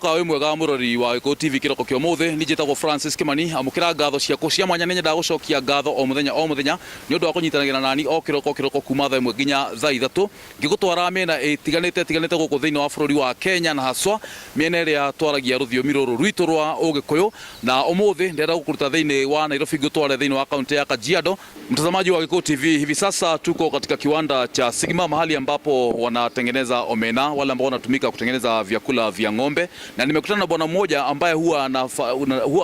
Ndĩhoka wĩ mwega mũrori wa Gĩkũyũ TV kĩroko kĩa ũmũthĩ. Niĩ njĩtagwo Francis Kimani. Amũkĩra ngatho ciakwa cia mwanya. Nĩ nyendaga gũcokia ngatho o mũthenya o mũthenya nĩ ũndũ wa kũnyitanagĩra nani o kĩroko kĩroko kuma thaa 1 nginya thaa 3 ngĩgũtwara mĩena ĩtiganĩte ĩtiganĩte gũkũ thĩinĩ wa bũrũri wa Kenya na haswa mĩena ĩrĩa twaragia rũthiomi rũrũ rwitũ rwa Ũgĩkũyũ. Na ũmũthĩ ndĩrenda gũkũruta thĩinĩ wa Nairobi ngũtware thĩinĩ wa kaunti ya Kajiado. Mtazamaji wa Gĩkũyũ TV, hivi sasa tuko katika kiwanda cha Sigma, mahali ambapo wanatengeneza omena, wale ambao wanatumika kutengeneza vyakula vya ng'ombe, na nimekutana na bwana mmoja ambaye huwa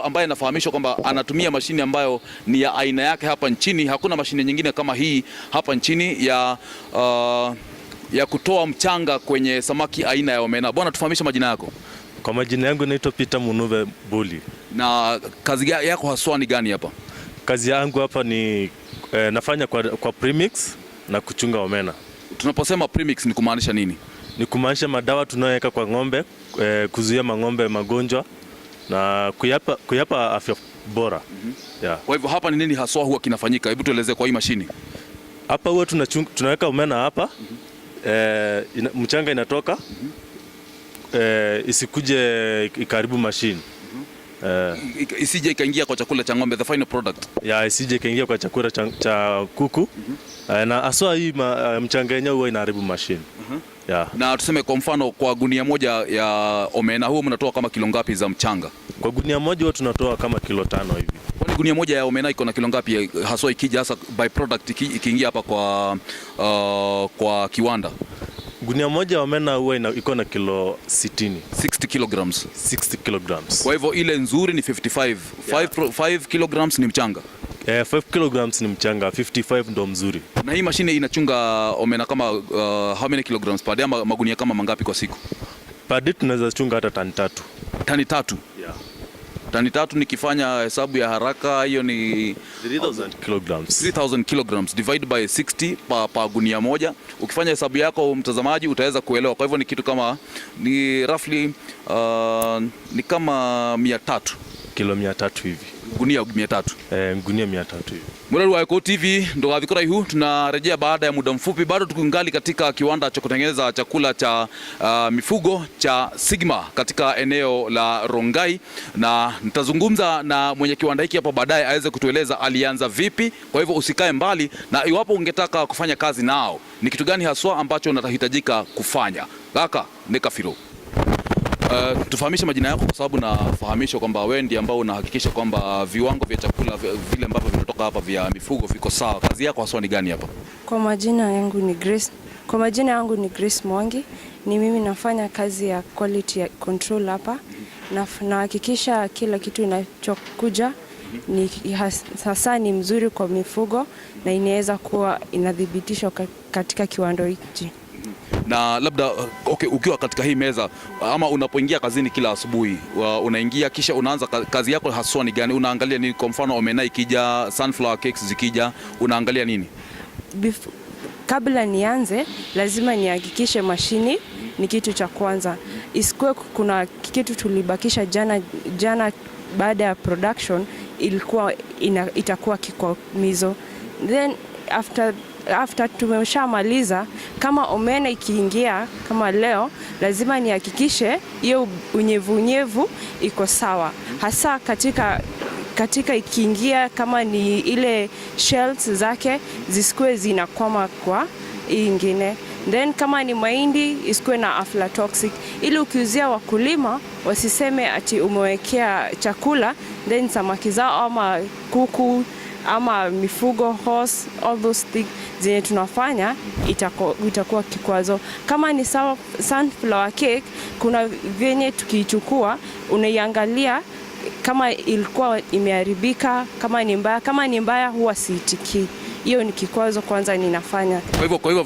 ambaye anafahamishwa kwamba anatumia mashine ambayo ni ya aina yake hapa nchini. Hakuna mashine nyingine kama hii hapa nchini ya kutoa mchanga kwenye samaki aina ya omena. Bwana, tufahamishe majina yako. Kwa majina yangu naitwa Peter Munuve Buli. Na kazi yako haswa ni gani hapa? Kazi yangu hapa ni nafanya kwa premix na kuchunga omena. Tunaposema premix ni kumaanisha nini? Ni kumaanisha madawa tunayoweka kwa ng'ombe kuzuia mang'ombe magonjwa na kuyapa afya bora. Yeah. Kwa hivyo hapa ni nini haswa huwa kinafanyika? Hebu tuelezee kwa hii mashini. Hapa huwa tunaweka omena hapa. Mchanga inatoka. Isikuje ikaribu mashini. Isije ikaingia kwa chakula cha ng'ombe, the final product. Ya, isije ikaingia kwa chakula cha kuku. Na haswa hii mchanga yenyewe huwa inaharibu mashini. Yeah. Na tuseme kwa mfano kwa gunia moja ya omena huwa mnatoa kama kilo ngapi za mchanga? Kwa gunia moja huwa tunatoa kama kilo 5 hivi. Kwani gunia moja ya omena iko na kilo ngapi haswa ikija hasa by product ikiingia hapa kwa kiwanda? Gunia moja ya omena huwa iko na kilo 60. 60 kilograms. 60 kilograms. Kwa hivyo ile nzuri ni 55. 5 kilograms ni mchanga. 5 kilograms ni mchanga, 55 ndo mzuri. Na hii mashine inachunga omena kama how many kilograms per day, ama magunia kama mangapi kwa siku? Per day tunaweza chunga hata tani 3. Tani 3? Yeah. Tani 3 nikifanya hesabu ya haraka hiyo ni 3000 kilograms. 3000 kilograms divide by 60 pa gunia moja. Ukifanya hesabu yako mtazamaji utaweza kuelewa. Kwa hivyo ni kitu kama ni roughly ni kama 300. Kilo 300 hivi. Gunia 300. Gunia 300 hivi. Mũrori wa Gĩkũyũ TV, ndugathiĩ kũraihu, tunarejea baada ya muda mfupi. Bado tukingali katika kiwanda cha kutengeneza chakula cha mifugo cha Sigma katika eneo la Rongai, na nitazungumza na mwenye kiwanda hiki hapo baadaye aweze kutueleza alianza vipi. Kwa hivyo usikae mbali, na iwapo ungetaka kufanya kazi nao ni kitu gani haswa ambacho unahitajika kufanya. Kaka Nekafiro, tufahamishe majina yako kwa sababu nafahamishwa kwamba wewe ndiye ambao unahakikisha kwamba viwango vya chakula vile ambavyo vinatoka hapa vya mifugo viko sawa. Kazi yako haswa ni gani hapa? Kwa majina yangu ni Grace. Kwa majina yangu ni Grace Mwangi. Ni mimi nafanya kazi ya quality control hapa. Nahakikisha kila kitu inachokuja ni hasa ni mzuri kwa mifugo na inaweza kuwa inadhibitishwa katika kiwando hiki. Na labda okay, ukiwa katika hii meza ama unapoingia kazini kila asubuhi, unaingia kisha unaanza kazi yako haswa ni gani? Unaangalia nini? Kwa mfano omena ikija, sunflower cakes zikija, unaangalia nini? Kabla nianze lazima nihakikishe mashini ni kitu cha kwanza. Isikuwe kuna kitu tulibakisha jana baada ya production ilikuwa itakuwa kikwamizo. Then after tumeshamaliza, kama omena ikiingia kama leo, lazima nihakikishe hiyo unyevunyevu iko sawa, hasa katika ikiingia kama ni ile shells zake zisikuwe zinakwama kwa hii ingine. Then kama ni mahindi isikuwe na aflatoxic, ili ukiuzia wakulima wasiseme ati umewekea chakula then samaki zao ama kuku ama mifugo horse, all those things zenye tunafanya itakuwa kikwazo. Kama ni sunflower cake, kuna vyenye tukiichukua unaiangalia kama ilikuwa imeharibika, kama ni mbaya. Kama ni mbaya huwa siitikii. Hiyo ni kikwazo kwanza ninafanya. Kwa hivyo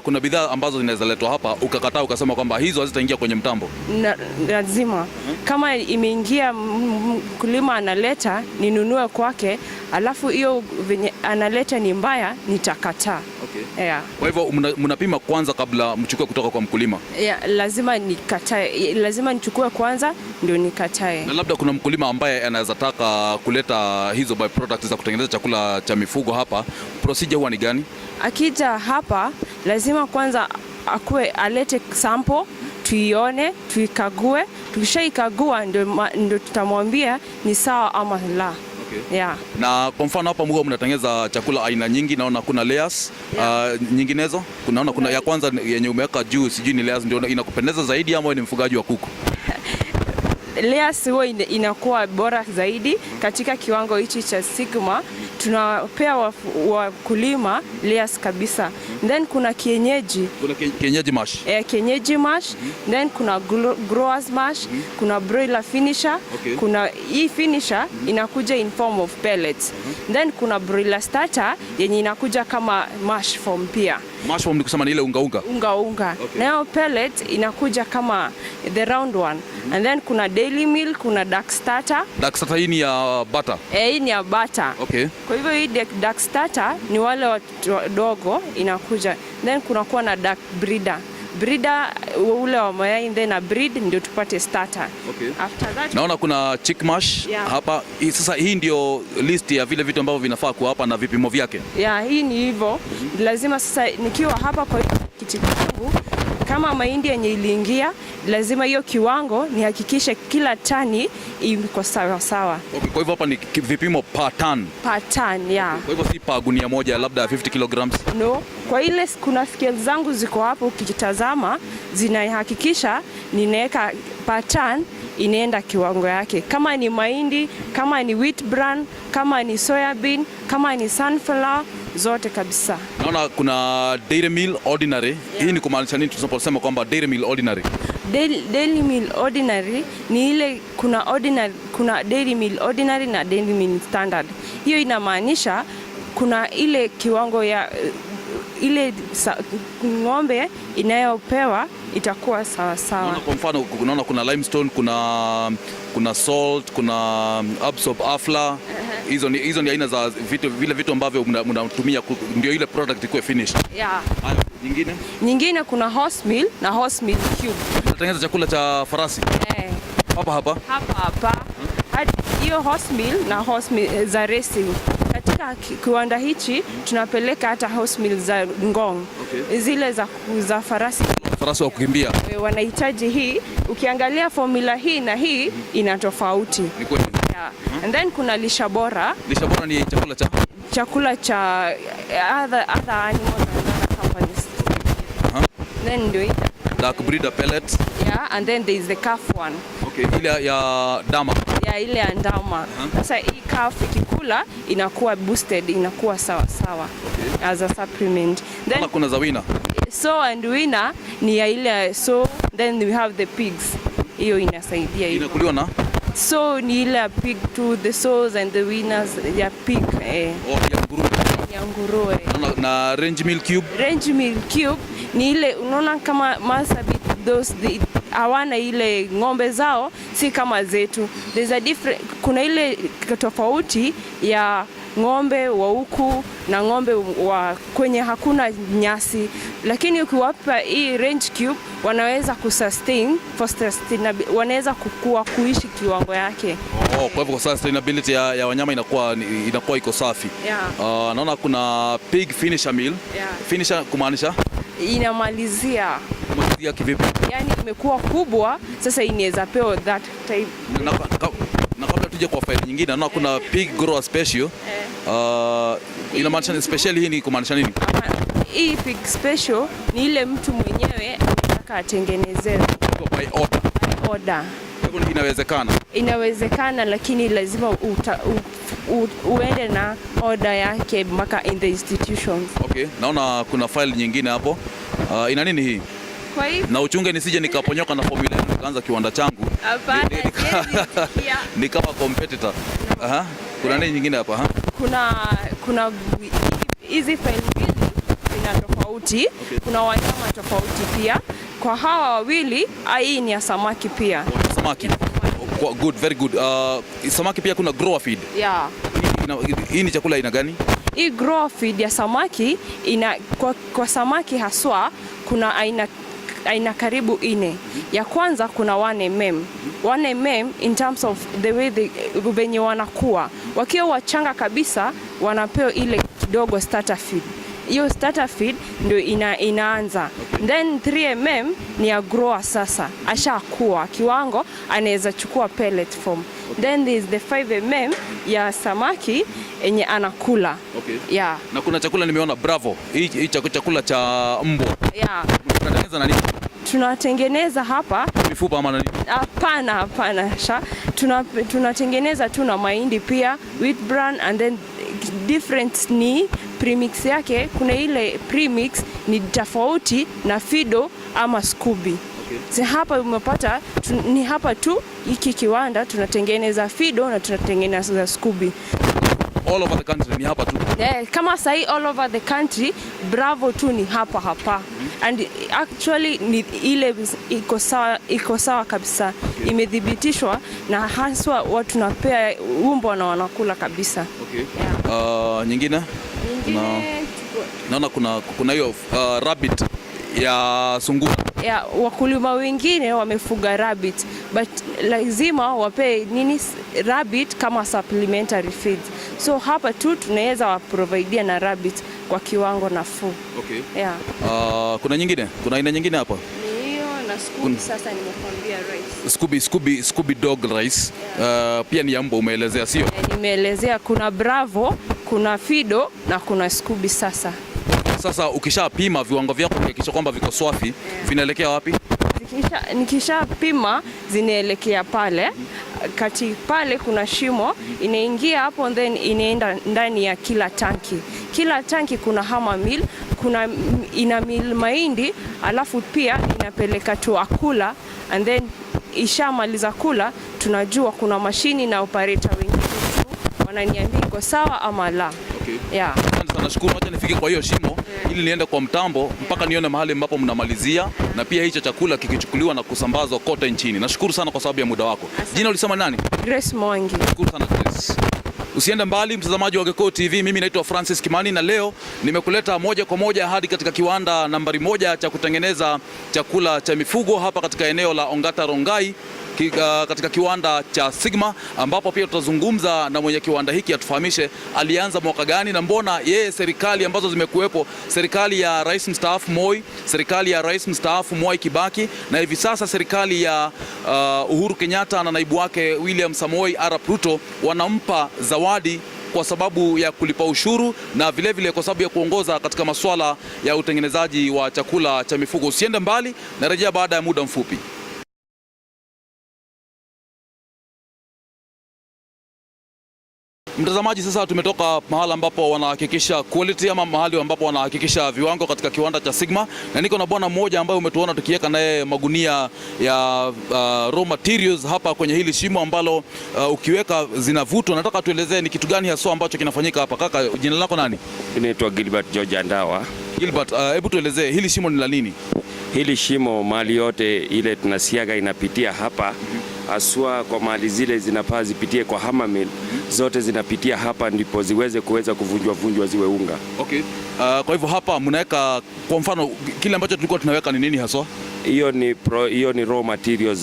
kuna bidhaa ambazo zinaweza letwa hapa ukakataa ukasema kwamba hizo hazitaingia kwenye mtambo? Na, lazima. Kama imeingia mkulima analeta ninunue kwake, alafu hiyo venye analeta ni mbaya nitakataa. Yeah. Kwa hivyo mnapima kwanza kabla mchukue kutoka kwa mkulima? Yeah, lazima nikatae, lazima nichukue kwanza ndio nikatae. Na labda kuna mkulima ambaye anaweza taka kuleta hizo byproducts za kutengeneza chakula cha mifugo hapa, procedure huwa ni gani? Akija hapa lazima kwanza alete sample Tuione, tuikague. Tukishaikagua ndio tutamwambia ni sawa ama la. Yeah. Na kwa mfano hapa mko mnatengeneza chakula aina nyingi, naona kuna layers nyinginezo. Kunaona kuna ya kwanza yenye umeweka juu, sijui ni layers ndio inakupendeza zaidi ama wewe ni mfugaji wa kuku? Layers huwa inakuwa bora zaidi katika kiwango hichi cha Sigma. Tunapea wakulima layers kabisa. Then kuna kienyeji. Kuna kienyeji mash. Kienyeji mash, then kuna growers mash, kuna broiler finisher. Kuna hii finisher inakuja in form of pellets. Then kuna broiler starter yenye inakuja kama mash form pia. Mash form ni kusema ni ile unga unga. Unga unga. Nayo pellet inakuja kama the round one. And then kuna daily meal, kuna dark starter. Dark starter hii ni ya bata. Hii ni ya bata. Kwa hivyo hii dark starter ni wale watu wadogo inakuja. Then kunakuwa na dark breeder. Breeder ule wa mayai, then a breed ndio tupate starter. After that, Naona kuna chick mash hapa. Sasa hii ndio list ya vile vitu ambavyo vinafaa kuwa hapa na vipimo vyake. Yeah, hii ni hivyo. Lazima sasa nikiwa hapa kwa kiti changu, kama mahindi yenye iliingia, lazima hiyo kiwango nihakikishe kila tani iko sawa sawa. Okay, kwa hivyo hapa ni vipimo per ton. Per ton, yeah. Kwa hivyo si per gunia moja labda 50 kilograms. No, kwa ile kuna scale zangu ziko hapo, ukitazama zinahakikisha ninaweka per ton inaenda kiwango yake. Kama ni mahindi, kama ni wheat bran, kama ni soybean, kama ni sunflower, zote kabisa. Naona kuna dairy meal ordinary. Hii ni kumaanisha nini tunaposema kwamba dairy meal ordinary? Dairy meal ordinary ni ile kuna ordinary, kuna dairy meal ordinary na dairy meal standard. Hiyo inamaanisha kuna ile kiwango ya ile ng'ombe inayopewa itakuwa sawa sawa. Naona kwa mfano unaona kuna limestone, kuna salt, kuna absorb afla. Hizo ni aina za vitu, vile vitu ambavyo mnatumia ndio ile product ikuwe finished. Haya, nyingine? Nyingine kuna horse meal na horse meal cube. Tunatengeneza chakula cha farasi. Eh. Hapa hapa. Hapa hapa. Hadi hiyo horse meal na horse meal za racing. Katika kiwanda hichi tunapeleka hata horse meal za ngong. Zile za farasi. Farasi wa kukimbia. Wanahitaji hii. Ukiangalia formula hii na hii ina tofauti. Ni kweli. Yeah. And then kuna lisha bora. Lisha bora ni chakula cha? Chakula cha other animals and other companies. Then ndio hii. Dark breeder pellets. Yeah, and then there is the calf one. Okay, ile ya ndama. Yeah, ile ya ndama. Sasa hii calf ikikula inakuwa boosted, inakuwa sawa sawa. As a supplement. Then Kama kuna za weaner. Sow and weaner ni ya ile sow, then we have the pigs. Hiyo inasaidia hivyo. Inakuliwa na? So ni ile ya pig to the sows and the weaners ya pig. Oh, ya nguruwe. Ya nguruwe. Na range meal cube. Range meal cube ni ile unaona kama Marsabit those the, hawana ile ng'ombe zao si kama zetu. There's a different, kuna ile tofauti ya ng'ombe wa huku na ng'ombe wa kwenye hakuna nyasi, lakini ukiwapa hii range cube wanaweza kusustain for sustainability, wanaweza kukua kuishi kiwango yake. Oh, kwa hivyo kwa sustainability ya wanyama inakuwa iko safi. Naona kuna pig finisher meal. Finisher kumaanisha? Inamalizia. Kumalizia kivipi? Yani imekuwa kubwa sasa inaweza pewa that type. Na kabla tuje kwa faili nyingine, naona kuna pig grower special. Inamaanisha special hii ni kumaanisha nini? Hii pig special ni ile mtu mwenyewe anataka atengenezewe. By order. By order. Kwa hivyo inawezekana. Inawezekana, lakini lazima uende na order yake mpaka in the institutions. Okay, naona kuna file nyingine hapo. Ina nini hii? Kwa hivyo Na uchunge nisije nikaponyoka na formula yenu nikaanza kiwanda changu. Hapana, siwezi sikia. Ni kama competitor. Aha. Kuna nini nyingine hapa? Aha. Kuna hizi file mbili zina tofauti. Kuna wanyama tofauti pia. Kwa hawa wawili, hii ni ya samaki pia. Oh, samaki. Kwa, good, very good. Samaki pia kuna grower feed. Yeah. Hii ni chakula aina gani? Hii grower feed ya samaki ina, kwa samaki haswa kuna aina karibu 4. Ya kwanza kuna 1mm. 1mm in terms of the way they, venye wanakuwa. Wakiwa wachanga kabisa wanapewa ile kidogo starter feed. Hiyo starter feed ndio inaanza. Then 3 ni ya grower sasa, ashakuwa kiwango anaweza chukua pellet form. Then there is the 5 ya samaki enye anakula. Yeah. Na kuna chakula nimeona Bravo. Hii chakula cha mbwa. Yeah. Mnatengeneza na nini? Tunatengeneza hapa Mifupa ama nini? Hapana, hapana sha. Tunatengeneza tu na mahindi pia, wheat bran, and then different ni premix yake. Kuna ile premix ni tofauti na Fido ama Scooby. Hapa umepata ni hapa tu hiki kiwanda tunatengeneza Fido na tunatengeneza Scooby. All over the country ni hapa tu. Yeah, kama sahi all over the country Bravo tu ni hapa hapa. And actually ni ile iko sawa kabisa. Imethibitishwa na haswa watu napea umbwa na wanakula kabisa. Yeah. Nyingine? Nyingine Naona kuna hiyo rabbit ya sungura. Yeah, wakulima wengine wamefuga rabbit but lazima wape nini rabbit kama supplementary feeds. So hapa tu tunaweza waprovidea na rabbit kwa kiwango nafuu. Yeah. Kuna nyingine? Kuna aina nyingine hapa? Ni hiyo na Scooby sasa nimekuambia rice. Scooby dog rice. Pia ni ya mbwa umeelezea, sio? Nimeelezea kuna Bravo, kuna Fido na kuna Scooby sasa. Sasa ukishapima viwango vyako kuhakikisha kwamba viko swafi, vinaelekea wapi? Nikishapima zinaelekea pale kati, pale kuna shimo inaingia hapo, then inaenda ndani ya kila tanki. Kila tanki kuna hammer mill, kuna ina mill mahindi, alafu pia inapeleka tu akula, and then ishamaliza kula, tunajua kuna mashini na operator wengine tu wananiambia iko sawa ama la. Yeah. Asante sana, nashukuru. Acha nifike kwa hiyo shimo ili niende kwa mtambo mpaka nione mahali ambapo mnamalizia, na pia hicho chakula kikichukuliwa na kusambazwa kote nchini. Nashukuru sana kwa sababu ya muda wako. Jina ulisema nani? Grace Mwangi. Nashukuru sana Grace. Usiende mbali mtazamaji wa Gikũyũ TV, mimi naitwa Francis Kimani na leo nimekuleta moja kwa moja hadi katika kiwanda nambari 1 cha kutengeneza chakula cha mifugo hapa katika eneo la Ongata Rongai, katika kiwanda cha Sigma, ambapo pia tutazungumza na mwenye kiwanda hiki atufahamishe alianza mwaka gani na mbona yeye serikali ambazo zimekuwepo, serikali ya Rais mstaafu Moi, serikali ya Rais mstaafu Mwai Kibaki na hivi sasa serikali ya Uhuru Kenyatta na naibu wake William Samoei Arap Ruto wanampa zawadi kwa sababu ya kulipa ushuru na vile vile kwa sababu ya kuongoza katika masuala ya utengenezaji wa chakula cha mifugo. Usiende mbali, narejea baada ya muda mfupi. Mtazamaji, sasa tumetoka mahala ambapo wanahakikisha quality ama mahali ambapo wanahakikisha viwango katika kiwanda cha Sigma, na niko na bwana mmoja ambaye umetuona tukiweka naye magunia ya raw materials hapa kwenye hili shimo ambalo ukiweka zinavutwa. Nataka tuelezee ni kitu gani haswa ambacho kinafanyika hapa. Kaka, jina lako nani? Naitwa Gilbert George Andawa. Gilbert, hebu tuelezee hili shimo ni la nini? Hili shimo mali yote ile tunasiaga inapitia hapa, haswa kwa mali zile zinafaa zipitie kwa hammer mill, zote zinapitia hapa ndipo ziweze kuweza kuvunjwa vunjwa ziwe unga. Kwa hivyo hapa mnaweka, kwa mfano kile ambacho tulikuwa tunaweka ni nini haswa? Hiyo ni raw material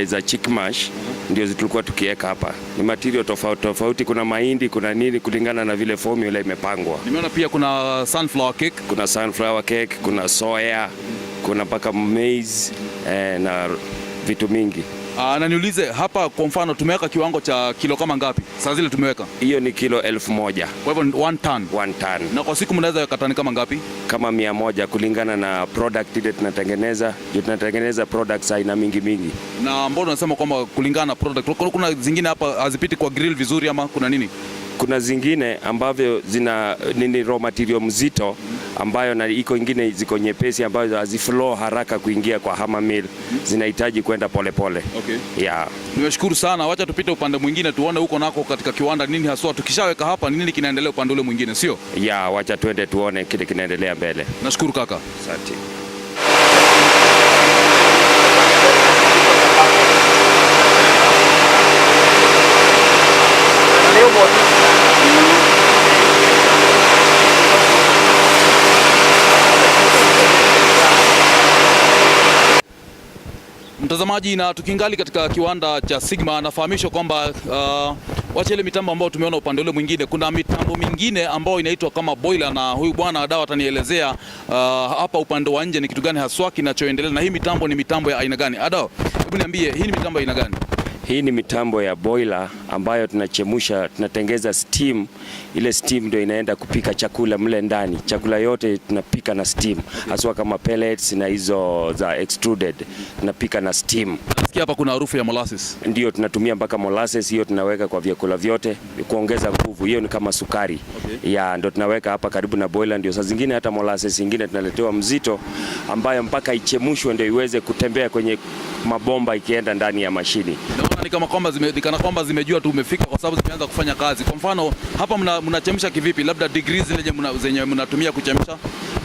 za chick mash, ndio tulikuwa tukiweka hapa. Ni material tofauti tofauti, kuna mahindi, kuna nini, kulingana na vile formula imepangwa. Nimeona pia kuna sunflower cake. Kuna sunflower cake, kuna soya, kuna mpaka maize na vitu mingi. Na niulize hapa kwa mfano tumeweka kiwango cha kilo kama ngapi? Saa zile tumeweka. Hiyo ni kilo 1000. Kwa hivyo 1 ton. 1 ton. Na kwa siku mnaweza weka tani kama ngapi? Kama 100 kulingana na product ile tunatengeneza. Juu tunatengeneza products aina mingi mingi. Na mbona unasema kwamba kulingana na product? Kuna zingine hapa hazipiti kwa grill vizuri ama kuna nini? Kuna zingine ambavyo zina nini raw material mzito ambayo na iko ingine ziko nyepesi ambazo haziflow haraka kuingia kwa hammer mill, zinahitaji kwenda polepole. Yeah. Nimeshukuru sana, wacha tupite upande mwingine tuone huko nako katika kiwanda nini haswa tukishaweka hapa nini kinaendelea upande ule mwingine, sio? Yeah, wacha tuende tuone kile kinaendelea mbele. Nashukuru kaka. Asante. Mtazamaji, na tukingali katika kiwanda cha Sigma, nafahamishwa kwamba Wacha ile mitambo ambayo tumeona upande ule mwingine, kuna mitambo mingine ambayo inaitwa kama boiler, na huyu bwana Adawa atanielezea hapa upande wa nje ni kitu gani haswa kinachoendelea, na hii mitambo ni mitambo ya aina gani? Adawa, hebu niambie, hii ni mitambo ya aina gani? Hii ni mitambo ya boiler ambayo tunachemusha, tunatengeza steam. Ile steam ndio inaenda kupika chakula mle ndani. Chakula yote tunapika na steam, haswa kama pellets na hizo za extruded tunapika na steam. Nasikia hapa kuna harufu ya molasses. Ndio tunatumia mpaka molasses, hiyo tunaweka kwa vyakula vyote kuongeza nguvu. Hiyo ni kama sukari. Ya ndio tunaweka hapa karibu na boiler. Ndio saa zingine hata molasses ingine tunaletewa mzito ambayo mpaka ichemushwe ndio iweze kutembea kwenye mabomba ikienda ndani ya mashini. Naona ni kana kwamba zimejua tu umefika kwa sababu zimeanza kufanya kazi. Kwa mfano hapa mnachemsha kivipi? Labda degrees zile zenye mnatumia kuchemsha?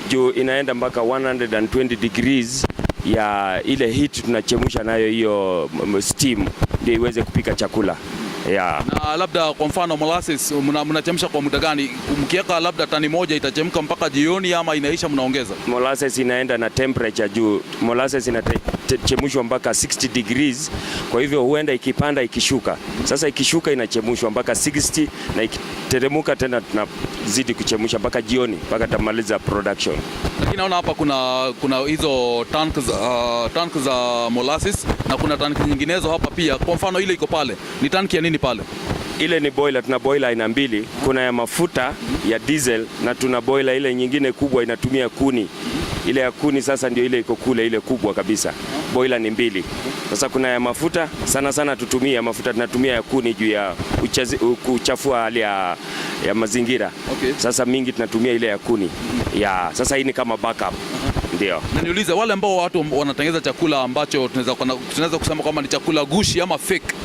Juu inaenda mpaka 120 degrees ya ile heat tunachemsha nayo hiyo steam ndio iweze kupika chakula. Yeah. Na labda kwa mfano molasses mnachemsha kwa muda gani? Mkiweka labda tani moja itachemka mpaka jioni ama inaisha mnaongeza? Molasses inaenda na temperature juu. Molasses inachemshwa mpaka 60 degrees, kwa hivyo huenda ikipanda ikishuka. Sasa ikishuka inachemshwa mpaka 60 na ikiteremuka tena tunazidi kuchemsha mpaka jioni mpaka tamaliza production. Lakini naona hapa kuna hizo tank za molasses na kuna tank nyinginezo hapa pia. Kwa mfano ile iko pale ni tanki ya nini pale? Ile ni boiler. Tuna boiler aina mbili, kuna ya mafuta ya diesel na tuna boiler ile nyingine kubwa inatumia kuni. Ile ya kuni sasa ndio ile iko kule, ile kubwa kabisa. Boiler ni mbili. Sasa kuna ya mafuta, sana sana tutumia ya mafuta, tunatumia ya kuni juu ya kuchafua hali ya mazingira. Sasa mingi tunatumia ile ya kuni. Ya, sasa hii ni kama backup. Ndio. Na niulize wale ambao watu wanatengeneza chakula ambacho tunaweza kusema kwamba ni chakula gushi ama fake.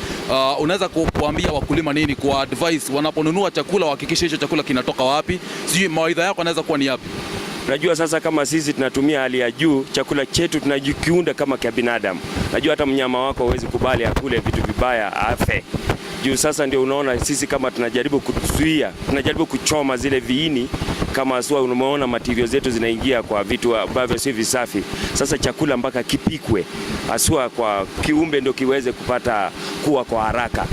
Unaweza kuambia wakulima nini kwa advice wanaponunua chakula wahakikishe hicho chakula kinatoka wapi? Sijui mawaidha yako yanaweza kuwa ni yapi? Unajua sasa kama sisi tunatumia hali ya juu, chakula chetu tunajikiunda kama kia binadamu. Najua hata mnyama wako huwezi kubali akule vitu vibaya afe. Juu sasa ndio unaona sisi kama tunajaribu kuzuia, tunajaribu kuchoma zile viini kama sua, umeona material zetu zinaingia kwa vitu ambavyo si visafi. Sasa chakula mpaka kipikwe haswa kwa kiumbe ndio kiweze kupata kuwa kwa haraka.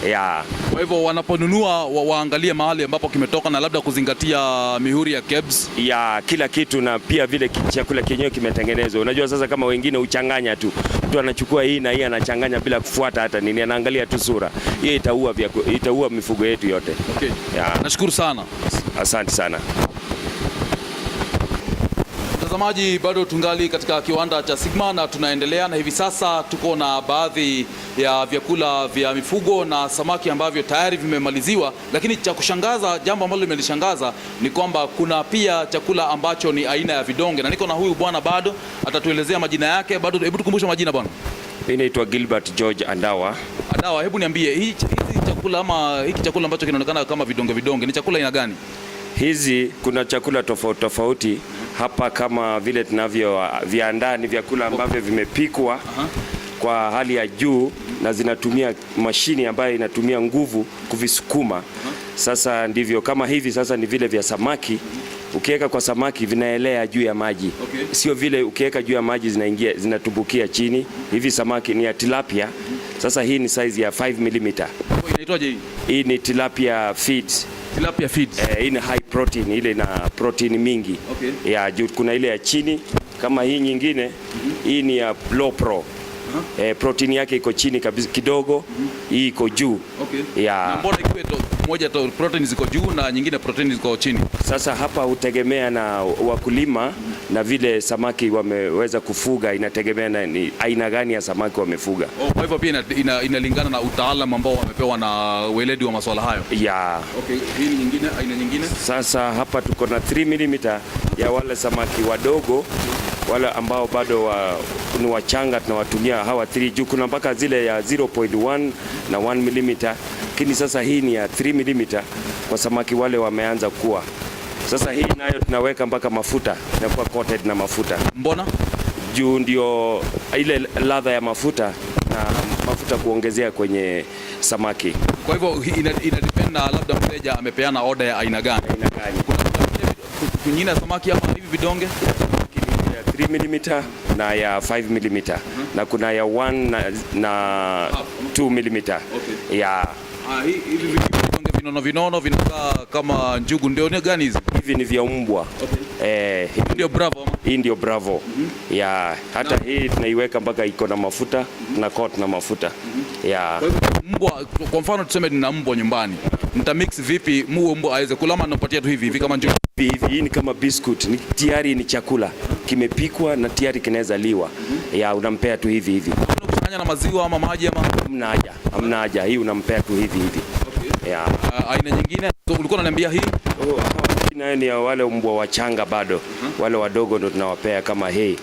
Ya. Kwa hivyo wanaponunua waangalie mahali ambapo kimetoka na labda kuzingatia mihuri ya KEBS. Ya kila kitu na pia vile chakula kenyewe kimetengenezwa. Unajua sasa kama wengine huchanganya tu, mtu anachukua hii na hii anachanganya bila kufuata hata nini, anaangalia tu sura. Hiyo itaua mifugo yetu yote. Ya. Nashukuru sana. Asante sana. Mtazamaji, bado tungali katika kiwanda cha Sigma na tunaendelea, na hivi sasa tuko na baadhi ya vyakula vya mifugo na samaki ambavyo tayari vimemaliziwa, lakini cha kushangaza, jambo ambalo limenishangaza ni kwamba kuna pia chakula ambacho ni aina ya vidonge, na niko na huyu bwana bado atatuelezea majina yake. Bado hebu tukumbushe majina bwana. Mimi naitwa Gilbert George Andawa. Andawa, hebu niambie hizi chakula ama hiki chakula ambacho kinaonekana kama vidonge vidonge ni chakula aina gani? Hizi kuna chakula tofauti tofauti hapa, kama vile tunavyo viandaa ni vyakula ambavyo vimepikwa kwa hali ya juu na zinatumia mashini ambayo inatumia nguvu kuvisukuma. Sasa ndivyo kama hivi sasa ni vile vya samaki. Ukiweka kwa samaki vinaelea juu ya maji. Sio vile ukiweka juu ya maji zinaingia zinatumbukia chini. Hivi samaki ni ya tilapia. Sasa hii ni size ya 5 mm. Inaitwaje hii? Hii ni tilapia feed. Tilapia feed. Hii ni high protein, ile ina protein mingi. Ya juu kuna ile ya chini kama hii nyingine. Hii ni ya low pro. Protein yake iko chini kabisa kidogo. Hii iko juu. Ya. Na mbona ikiwe moja protein ziko juu na nyingine protein ziko chini? Sasa hapa hutegemea na wakulima na vile samaki wameweza kufuga, inategemea na ni aina gani ya samaki wamefuga. Oh, kwa hivyo pia inalingana na utaalamu ambao wamepewa na weledi wa masuala hayo. Ya. Okay, hii ni nyingine, aina nyingine. Sasa hapa tuko na 3 mm ya wale samaki wadogo, wale ambao bado ni wachanga, tunawatumia hawa 3 juu kuna mpaka zile ya 0.1 na 1 mm, lakini sasa hii ni ya 3 mm kwa samaki wale wameanza kuwa. Sasa hii nayo tunaweka mpaka mafuta, inakuwa coated na mafuta. Mbona? Juu ndio ile ladha ya mafuta na mafuta kuongezea kwenye samaki. Kwa hivyo ina depend na labda mteja amepeana order ya aina gani. Aina gani? Kuna nyingine ya samaki ama hivi vidonge? Ya 3 mm na ya 5 mm na kuna ya 1 na 2 mm. Ya. Ah, hivi vidonge vinono vinono vinakaa kama njugu, ndio ni gani hizi? Hivi ni vya mbwa. Eh, Ndio Bravo ama? Hii ndio Bravo. Ya, hata hii tunaiweka mpaka iko na mafuta na coat na mafuta. Ya. Kwa hivyo mbwa, kwa mfano tuseme nina mbwa nyumbani, nitamix vipi muwe mbwa aweze kula ama napatia tu hivi hivi kama njugu? Hivi hivi, hii ni kama biscuit, ni tayari ni chakula kimepikwa na tayari kinaweza liwa. Ya, unampea tu hivi hivi. Kuchanganya na maziwa ama maji ama? Hamna haja, hamna haja, hii unampea tu hivi hivi. Ya. Aina nyingine ulikuwa unaniambia hii? Oh, nayo ni ya wale mbwa wachanga bado. Wale wadogo ndo tunawapea kama hii.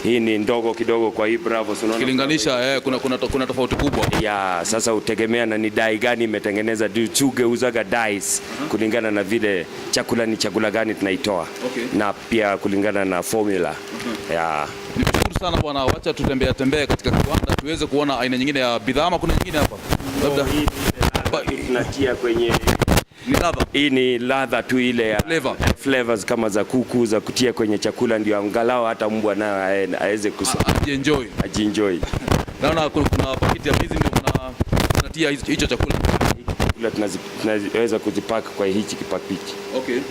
Hii ni ndogo kidogo kwa hii Bravo, si unaona? Ukilinganisha kuna tofauti kubwa. Ya, sasa utegemea na ni dye gani imetengeneza, tugeuzaga dyes kulingana na vile chakula ni chakula gani tunaitoa. Na pia kulingana na formula. Ya. Nikushukuru sana bwana, wacha tutembea tembea katika kiwanda tuweze kuona aina nyingine ya bidhaa ama kuna nyingine hapa? Labda Tunatia kwenye ni ladha. Hii ni ladha tu ile ya Flavor. Flavors kama za kuku za kutia kwenye chakula, ndio angalau hata mbwa nayo aweze Ajienjoy. Ajienjoy. Naona kuna pakiti ya hizi ndio mnatia hicho chakula. Chakula tunaweza kuzipaka kwa hichi kipakiti.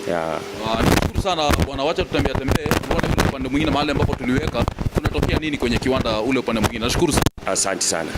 Ya. Nashukuru sana bwana, wacha tutembea tembee tuone ule upande mwingine mahali ambapo tuliweka kunatokea nini kwenye kiwanda ule upande mwingine. Nashukuru sana. Asante sana.